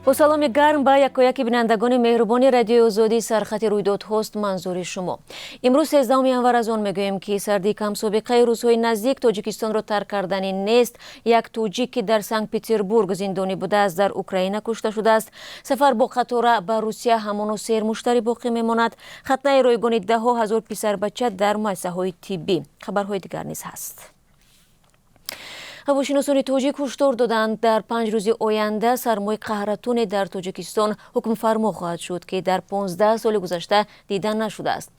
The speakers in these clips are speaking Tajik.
Бо саломи гарм ба якояки бинандагони меҳрубони Радиои Озодӣ, сархати рӯйдодҳост манзури шумо. Имрӯз 13 январ аз он мегӯем, ки сардии камсобиқаи рӯзҳои наздик Тоҷикистонро тарк кардани нест. Як тоҷик, ки дар Санкт Петербург зиндонӣ будааст, дар Украина кушта шудааст. Сафар бо қатора ба Русия ҳамоно сермуштарӣ боқӣ мемонад. Хатнаи ройгони даҳҳо ҳазор писарбача дар муассисаҳои тиббӣ. Хабарҳои дигар низ ҳаст. Ҳавошиносони тоҷик ҳушдор доданд, дар 5 рӯзи оянда сармои қаҳратоне дар Тоҷикистон ҳукмфармо хоҳад шуд, ки дар 15 соли гузашта дида нашудааст.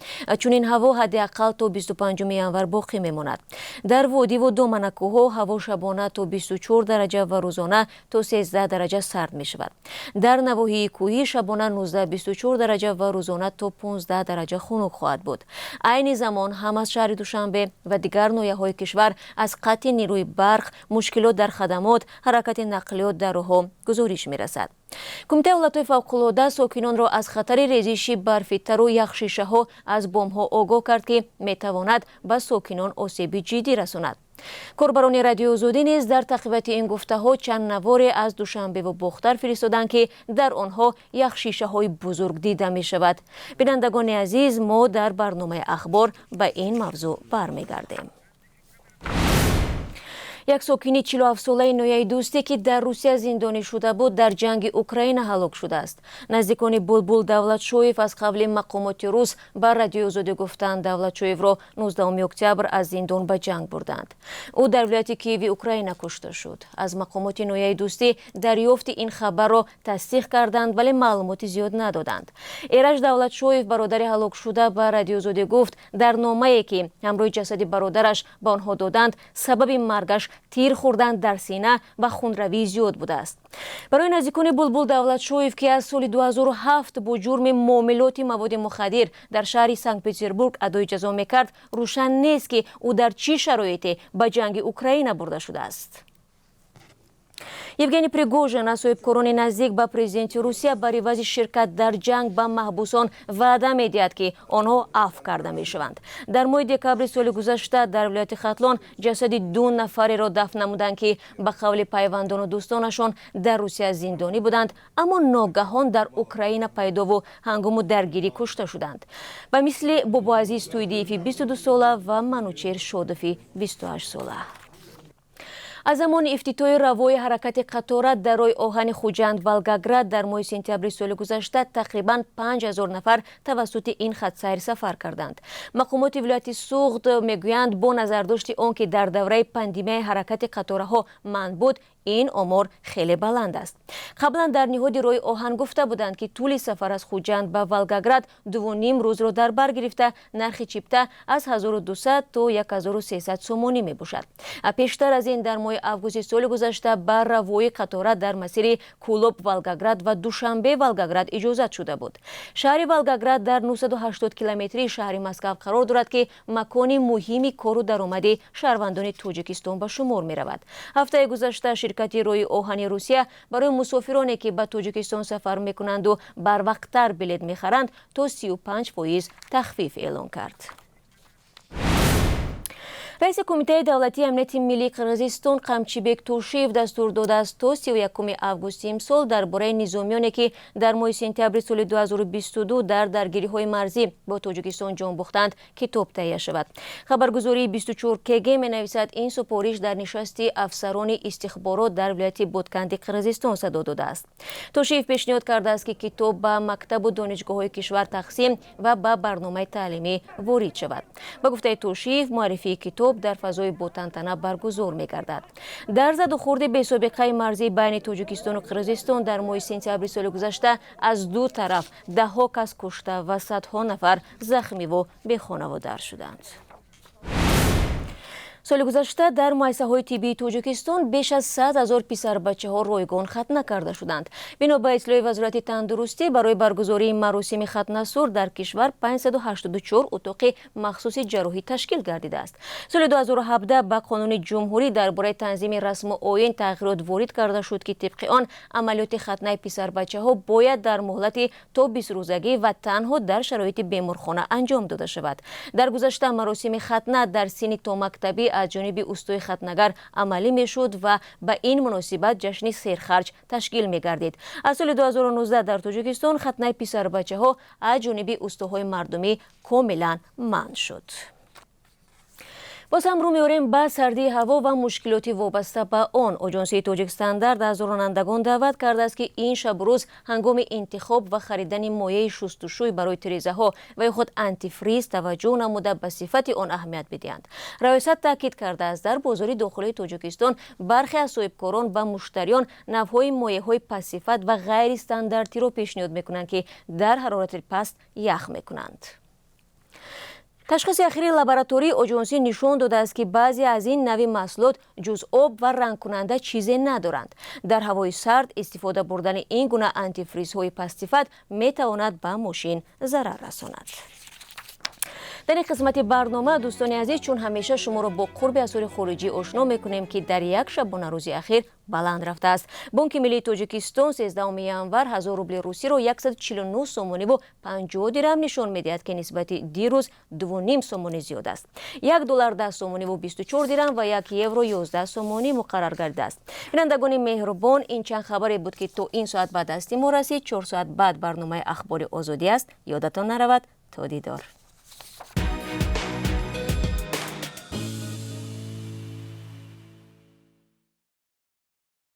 Чунин ҳаво ҳадди ақал то 25 январ боқӣ мемонад. Дар водиву доманакӯҳҳо ҳаво шабона то 24 дараҷа ва рӯзона то 13 дараҷа сард мешавад. Дар навоҳии кӯҳӣ шабона 19-24 дараҷа ва рӯзона то 15 дараҷа хунук хоҳад буд. Айни замон ҳам аз шаҳри Душанбе ва дигар ноҳияҳои кишвар аз қатъи нерӯи барқ, мушкилот дар хадамот, ҳаракати нақлиёт дар роҳҳо гузориш мерасад. Кумитаи ҳолатҳои фавқулода сокинонро аз хатари резиши барфи тару яхшишаҳо аз бомҳо огоҳ кард, ки метавонад ба сокинон осеби ҷиддӣ расонад. Корбарони Радиои Озодӣ низ дар тақвияти ин гуфтаҳо чанд наворе аз Душанбеву Бохтар фиристоданд, ки дар онҳо яхшишаҳои бузург дида мешавад. Бинандагони азиз, мо дар барномаи ахбор ба ин мавзӯъ бармегардем. Як сокини 47-солаи ноҳияи Дӯстӣ, ки дар Русия зиндонӣ шуда буд, дар ҷанги Украина ҳалок шудааст. Наздикони Булбул Давлатшоев аз қавли мақомоти рус ба Радиои Озодӣ гуфтанд, Давлатшоевро 19 октябр аз зиндон ба ҷанг бурданд. Ӯ дар вилояти Киеви Украина кушта шуд. Аз мақомоти ноҳияи Дӯстӣ дарёфти ин хабарро тасдиқ карданд, вале маълумоти зиёд надоданд. Эраҷ Давлатшоев, бародари ҳалокшуда, ба Радиои Озодӣ гуфт, дар номае, ки ҳамроҳи ҷасади бародараш ба онҳо доданд, сабаби маргаш тир хӯрдан дар сина ва хунравии зиёд будааст. Барои наздикони Булбул Давлатшоев, ки аз соли 2007 бо ҷурми муомилоти маводи мухаддир дар шаҳри Санкт Петербург адои ҷазо мекард, рӯшан нест, ки ӯ дар чӣ шароите ба ҷанги Украина бурда шудааст. Евгений Пригожин аз соҳибкорони наздик ба президенти Русия бар ивази ширкат дар ҷанг ба маҳбусон ваъда медиҳад, ки онҳо афв карда мешаванд. Дар моҳи декабри соли гузашта дар вилояти Хатлон ҷасади ду нафареро дафн намуданд, ки ба қавли пайвандону дӯстонашон дар Русия зиндонӣ буданд, аммо ногаҳон дар Украина пайдову ҳангому даргирӣ кушта шуданд, ба мисли Бобоазиз Туйдиеви 22 сола ва Манучер Шодови 28 сола. Аз замони ифтитоҳи равои ҳаракати қатора дар роҳи оҳани Хуҷанд Волгоград дар моҳи сентябри соли гузашта тақрибан 5000 нафар тавассути ин хатсайр сафар карданд. Мақомоти вилояти Суғд мегӯянд, бо назардошти он ки дар давраи пандемияи ҳаракати қатораҳо манъ буд, ин омор хеле баланд аст. Қаблан дар ниҳоди роҳи оҳан гуфта буданд, ки тӯли сафар аз Хуҷанд ба Волгоград 2,5 рӯзро дар бар гирифта, нархи чипта аз 1200 то 1300 сомонӣ мебошад. Пештар аз ин дар моҳи августи соли гузашта ба равои қатора дар масири Кӯлоб Волгоград ва Душанбе Волгоград иҷозат шуда буд. Шаҳри Волгоград дар 980 километрии шаҳри Москав қарор дорад, ки макони муҳими кору даромади шаҳрвандони Тоҷикистон ба шумор меравад. Ҳафтаи гузашта ширкати роҳи оҳани Русия барои мусофироне, ки ба Тоҷикистон сафар мекунанду барвақттар билет мехаранд, то 35% тахфиф эълон кард. Раиси Кумитаи давлатии амнияти миллии Қирғизистон Қамчибек Тошиев дастур додааст, то 31 августи имсол дар бораи низомиёне, ки дар моҳи сентябри соли 2022 дар даргириҳои марзӣ бо Тоҷикистон ҷон бохтанд, китоб таҳия шавад. Хабаргузории 24 КГ менависад, ин супориш дар нишасти афсарони истихборот дар вилояти Ботканди Қирғизистон садо додааст. Тошиев пешниҳод кардааст, ки китоб ба мактабу донишгоҳҳои кишвар тақсим ва ба барномаи таълимӣ ворид шавад. Ба гуфтаи Тошиев, муаррифии китоб дар фазои ботантана баргузор мегардад. Дар задухӯрди бесобиқаи марзии байни Тоҷикистону Қирғизистон дар моҳи сентябри соли гузашта аз ду тараф даҳҳо кас кушта ва садҳо нафар захмиву бехонаводар шуданд. Соли гузашта дар муассисаҳои тиббии Тоҷикистон беш аз 100 000 писарбачаҳо ройгон хатна карда шуданд. Бино ба иттилои Вазорати тандурустӣ, барои баргузории маросими хатнасур дар кишвар 584 утоқи махсуси ҷарроҳӣ ташкил гардидааст. Соли 2017 ба Қонуни ҷумҳурӣ дар бораи танзими расму оин тағйирот ворид карда шуд, ки тибқи он амалиёти хатнаи писарбачаҳо бояд дар муҳлати то 20 рӯзагӣ ва танҳо дар шароити беморхона анҷом дода шавад. Дар гузашта маросими хатна дар синни томактабӣ Аз ҷониби устои хатнагар амалӣ мешуд ва ба ин муносибат ҷашни серхарҷ ташкил мегардид. Аз соли 2019 дар Тоҷикистон хатнаи писарбачаҳо аз ҷониби устоҳои мардумӣ комилан манъ шуд. Боз ҳам рӯ меорем ба сардии ҳаво ва мушкилоти вобаста ба он. Оҷонсии Тоҷикстандарт аз ронандагон даъват кардааст, ки ин шабу рӯз ҳангоми интихоб ва харидани моеи шустушӯй барои тирезаҳо ва ё худ антифриз таваҷҷӯҳ намуда, ба сифати он аҳамият бидиҳанд. Раёсат таъкид кардааст, дар бозори дохилии Тоҷикистон бархе аз соҳибкорон ба муштариён навъҳои моеъҳои пастсифат ва ғайристандартиро пешниҳод мекунанд, ки дар ҳарорати паст ях мекунанд. Ташхиси ахири лаборатории оҷонсӣ нишон додааст, ки баъзе аз ин нави маҳсулот ҷуз об ва рангкунанда чизе надоранд. Дар ҳавои сард истифода бурдани ин гуна антифризҳои пастсифат метавонад ба мошин зарар расонад. Дар ин қисмати барнома, дӯстони азиз, чун ҳамеша шуморо бо қурби асъори хориҷӣ ошно мекунем, ки дар як шабонарӯзи ахир баланд рафтааст. Бонки миллии Тоҷикистон 13 январ 1000 рубли русиро 149 сомониву 50 дирам нишон медиҳад, ки нисбати дирӯз 2,5 сомонӣ зиёд аст. 1 доллар 10 сомониву 24 дирам ва 1 евро 11 сомонӣ муқаррар гардидааст. Бинандагони меҳрубон, ин чанд хабаре буд, ки то ин соат ба дасти мо расид. 4 соат баъд барномаи Ахбори Озодӣ аст, ёдатон наравад. То дидор.